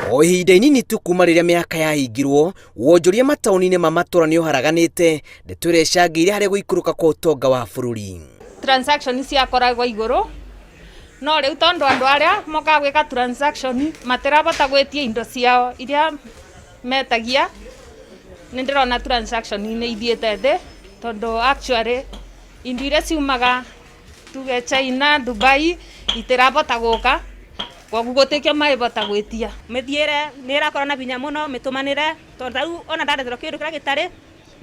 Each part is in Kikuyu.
O ihinda inini tu kuma rĩrĩa mĩhaka yahingirwo, wonjoria mataũni-inĩ ma matũra nĩ ũharaganĩte, ndeto ĩrĩa ĩcangĩire harĩ gũikũrũka kwa ũtonga wa bũrũri. Transaction ciakoragwo igũrũ, no rĩu tondũ andũ arĩa mokaga gwĩka transaction matirabota gwĩtia indo ciao iria metagia, nĩ ndĩrona transaction nĩ ithiĩte thĩ, tondũ actually indo iria ciumaga tuge China, Dubai itirabota gũka, koguo gũtikĩo maĩbota gwĩtia. Mĩthiĩre nĩ ĩrakorwo na binya mũno mĩtũmanĩre, tondũ rĩu ona ndareterwo kĩndũ kĩrĩa gĩtarĩ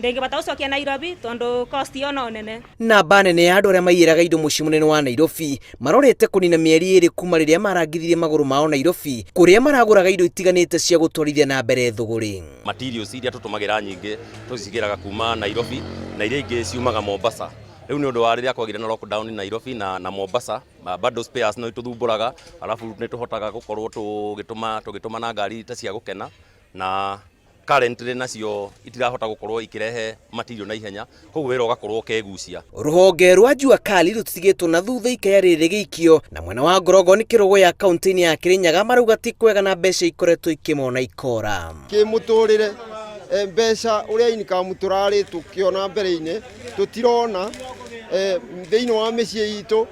ndĩngĩbota gũcokia Nairobi tondũ cost ĩyo no nene. Namba nene ya andũ arĩa maiyĩraga indo mũciĩ mũnene wa Nairobi marorete kũnina mĩeri 2 kuma rĩrĩa marangithirie magũrũ mao Nairobi, kũrĩa maragũraga indo itiganĩte cia gũtwarithia na mbere thũgũrĩ. Materials iria tũtũmagĩra nyingĩ tũcigĩraga kuma Nairobi na iria ingĩ ciumaga Mombasa. Rĩu nĩ ũndũ wa rĩrĩa kwagĩire na lockdown Nairobi na Mombasa, bado spares no itũthumbũraga, alafu nĩ tũhotaga gũkorwo tũgĩtũma na ngari ta cia gũkena, na currently nacio itirahota gũkorwo ikĩrehe material na ihenya, koguo wĩra ũgakorwo ũkegucia. Rũhonge rwa Jua Kali rũtitigĩtwo na thutha ikaya rĩrĩ rĩgĩikio, na mwena wa Ngorongoro nĩ kĩrũgũ ya kaunti-inĩ ya Kĩrĩnyaga marauga ti kwega na mbeca ikoretwo ikĩmona ikora. Kĩmũtũrĩre, mbeca ũrĩa income tũrarĩ tũkĩona mbere-inĩ tũtirona, thĩinĩ wa mĩciĩ itũ,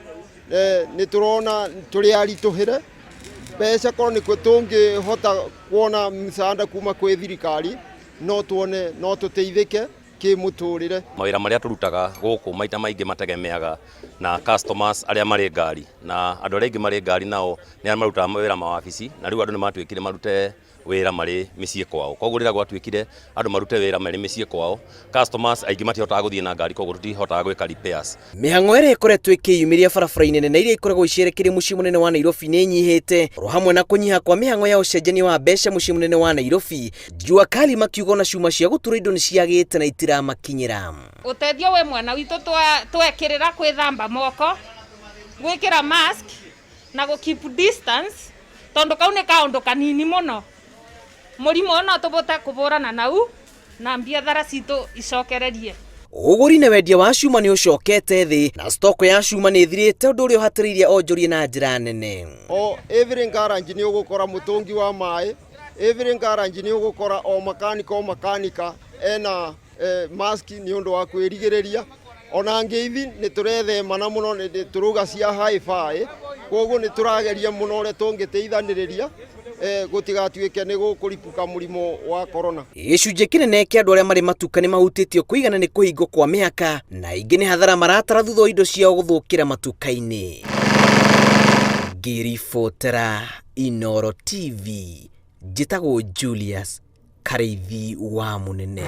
nĩ tũrona tũrĩ aritũhĩre mbeca, korwo nĩkuo tũngĩhota kuona msaada kuma kwĩ thirikari, no tuone no tũteithĩke kĩmũtũrĩre. Mawĩra marĩa tũrutaga gũkũ maita maingĩ mategemeaga na customers arĩa marĩ ngari, na andũ arĩa aingĩ marĩ ngari nao nĩ arĩa marutaga mawĩra ma wabici, na rĩu andũ nĩ matuĩkire marute wĩra marĩ mĩciĩ kwao, koguo rĩrĩa gwatuĩkire andũ marute wĩra marĩ mĩciĩ kwao, customers aingĩ matihotaga gũthiĩ na ngari, koguo tũtihotaga gwĩka repairs. Mĩhang'o ĩrĩa ĩkoretwo ĩkĩyumĩria barabara-inĩ nene iria ikoragwo cierekeire mũciĩ mũnene wa Nairobi nĩ ĩnyihĩte, oro hamwe na kũnyiha kwa mĩhang'o ya ũcenjania wa mbeca mũciĩ mũnene wa Nairobi. Jua Kali makiuga ona cuma cia gũtura indo nĩ ciagĩte na itiramakinyĩra. Ũteithio wĩ mwena witũ twekĩrĩra kwĩthamba moko, gwĩkĩra mask na gũ keep distance, tondũ kau nĩ kaũndũ kanini mũno. Mũrimũ ũyũ no tũbote kũbũrana nau na biathara citũ icokererie. Ũgũri na wendia wa cuma nĩ ũcokete thĩ na stoko ya cuma nĩ ĩthirĩte, ũndũ ũrĩa ũhatĩrĩirie onjoria na njĩra nene. O every garage nĩ ũgũkora mũtũngi wa maĩ, every garage nĩ ũgũkora o makanika o makanika ena mask nĩ ũndũ wa kwĩrigĩrĩria. Ona ngeithi nĩ tũrethemana mũno, nĩ tũrauga cia hi-fi, koguo nĩ tũrageria mũno ũrĩa tũngĩteithanĩrĩria, gũtigatuĩke nĩ gũkũripuka mũrimũ wa corona. Gĩcunjĩ kĩnene kĩa andũ arĩa marĩ matuka nĩ mahutĩtio kũigana nĩ kũhingwo kwa mĩhaka, na aingĩ nĩ hathara maratara thutha wa indo ciao gũthũkĩra matuka-inĩ. Ngĩribotera Inooro TV, njĩtagwo Julius Karĩithi wa Mũnene.